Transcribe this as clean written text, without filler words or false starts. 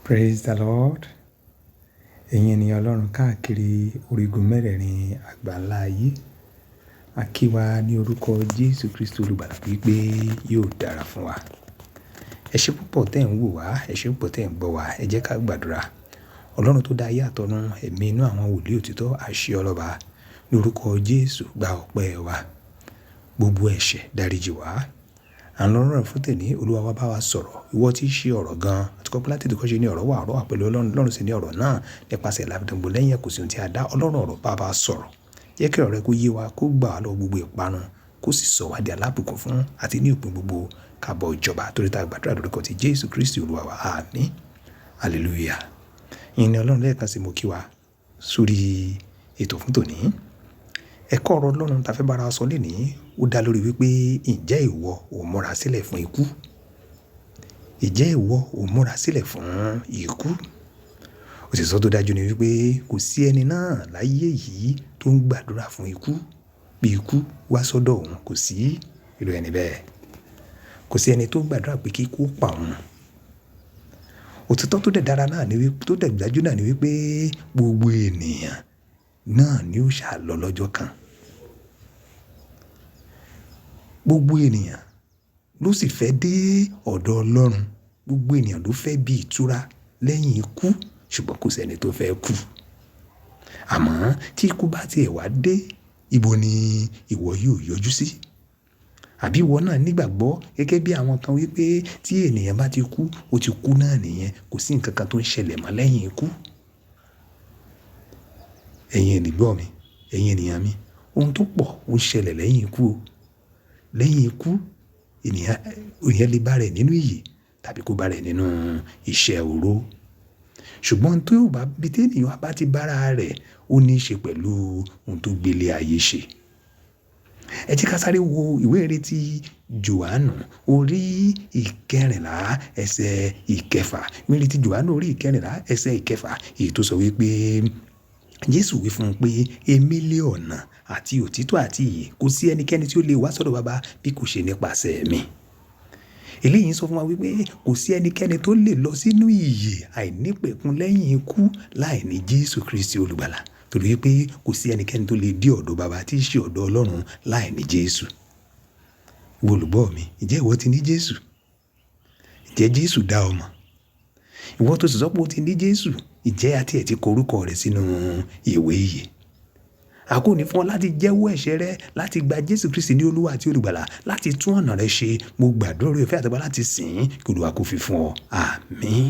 Praise the Lord. Ẹ̀yin ènìyàn Ọlọ́run káàkiri orígun mẹ́rẹ̀ẹ̀rin àgbáńlá ayé. A kí wa ní orúkọ Jésù Kristi olùgbàlà wípé yóò dára fún wa. Ẹ ṣé púpọ̀ tẹ́ ń wò wá, ẹ ṣé púpọ̀ tẹ́ ń gbọ́ wá, ẹ jẹ́ ká gbàdúrà. Ọlọ́run tó dá ayé àtọ̀run, ẹ̀mí inú àwọn wòlíì òtítọ́, àṣẹ ọlọ́ba. Ní orúkọ Jésù gba ọpẹ́ wa. Gbogbo ẹ̀ṣẹ̀ dáríjì wá. À ń lọ rọrùn fún tèní, Olúwa wa bá wa sọ̀rọ̀. Ìwọ tí í ṣe ọ̀rọ̀ gan. Àti kọ́ pé láti ìdíkọ́ṣe ní ọ̀rọ̀ wà, ọ̀rọ̀ wà pẹ̀lú Ọlọ́run, Ọlọ́run sì ní ọ̀rọ̀ náà. Nípasẹ̀ ìlàbìdàngbò lẹ́yìn ẹ̀ kò sí ohun tí a dá. Ọlọ́run ọ̀rọ̀ bá wa sọ̀rọ̀. Jẹ́ kí ọ̀rọ̀ rẹ kó yé wa, kó gbà wá lọ́wọ́ gbogbo ìparun, kó sì sọ wá di alábùkún fún àti ní òpin gbogbo káàbọ̀ ìjọba. Torí tá a gbàdúrà lórúkọ ti Jésù Kristi Olúwa wa. Àmín. Hallelujah. Ìyìn ni Ọlọ́run lẹ́ẹ̀kan sí mo kí wa sórí ètò fún tòní. Ẹ̀kọ́ ọ̀rọ̀ Ọlọ́run ta fẹ́ bá ara sọ lénìí, ó dá lórí wípé ǹjẹ́ ìwọ ò múra sílẹ̀ fún ikú? Ǹjẹ́ ìwọ ò múra sílẹ̀ fún ikú? Òtítọ́ tó dájú ni wípé kò sí ẹni náà láyé yìí tó ń gbàdúrà fún ikú. Bí ikú wá sọ́dọ̀ òun, kò sí irú ẹni bẹ́ẹ̀. Kò sí ẹni tó ń gbàdúrà pé kí ikú pa òun. Òtítọ́ tó dẹ̀ dára náà ni wípé, tó dẹ̀ dájú náà ni wípé gbogbo ènìyàn náà ni ó ṣà lọ lọ́jọ́ kan. Gbogbo ènìyàn ló sì fẹ́ dé ọ̀dọ̀ Ọlọ́run. Gbogbo ènìyàn ló fẹ́ bí ìtura lẹ́yìn ikú, ṣùgbọ́n kò sí ẹni tó fẹ́ kú. Àmọ́ tí ikú bá ti ẹ̀ wá dé, ibo ni ìwọ yóò yọjú sí? Àbí ìwọ náà nígbàgbọ́ gẹ́gẹ́ bí àwọn kan wípé tí ènìyàn bá ti kú, ó ti kú náà nìyẹn, kò sí ǹkan kan tó ń ṣẹlẹ̀ mọ́ lẹ́yìn ikú. Ẹ̀yin ènìgbọ́ mi, ẹ̀yin ènìyàn mi, ohun tó pọ̀ ó ń ṣẹlẹ̀ lẹ́yìn ikú o. Lẹ́yìn ikú, ènìyàn, ènìyàn lè bá rẹ̀ nínú ìyè tàbí kó bá rẹ̀ nínú iṣẹ́ oró. Ṣùgbọ́n tí ó bá, bí tí ènìyàn bá ti bá ara rẹ̀, ó ní í ṣe pẹ̀lú ohun tó gbé lé ayé ṣe. Ẹ jẹ́ ká sáré wo ìwé ìrètí Jòhánù orí ìkẹrìnlá ẹsẹ̀ ìkẹfà. Ìwé ìrètí Jòhánù orí ìkẹrìnlá ẹsẹ̀ ìkẹfà èyí tó sọ wípé Jésù wí fún un pé èmi lé ọ̀nà àti òtítọ́ àti ìyè, kò sí ẹnikẹ́ni tí ó lè wá sọ́dọ̀ baba bí kò ṣe nípasẹ̀ mi. Eléyìí ń sọ fún wa wípé kò sí ẹnikẹ́ni tó lè lọ sínú ìyè àìnípẹ̀kun lẹ́yìn ikú láìní Jésù Kristi olùgbàlà. Torí wípé kò sí ẹnikẹ́ni tó lè dé ọ̀dọ̀ baba tí í ṣe ọ̀dọ̀ Ọlọ́run láìní Jésù. Ìwọ olùgbọ́ mi, ǹjẹ́ ìwọ ti ní Jésù? Ǹjẹ́ Jésù dá ọ mọ̀? Ìwọ tó sì sọ pé o ti ní Jésù, ǹjẹ́ a ti ẹ̀ ti kọ orúkọ rẹ sínú ìwé ìyè? A kò ní fún ọ láti jẹ́wọ́ ẹ̀ṣẹ̀ rẹ, láti gba Jésù Kristi ní Olúwa àti olùgbàlà, láti tún ọ̀nà rẹ ṣe. Mo gbàdúrà oore ọ̀fẹ́ àti agbára láti sìn ín kí Olúwa kó fi fún ọ. Àmín.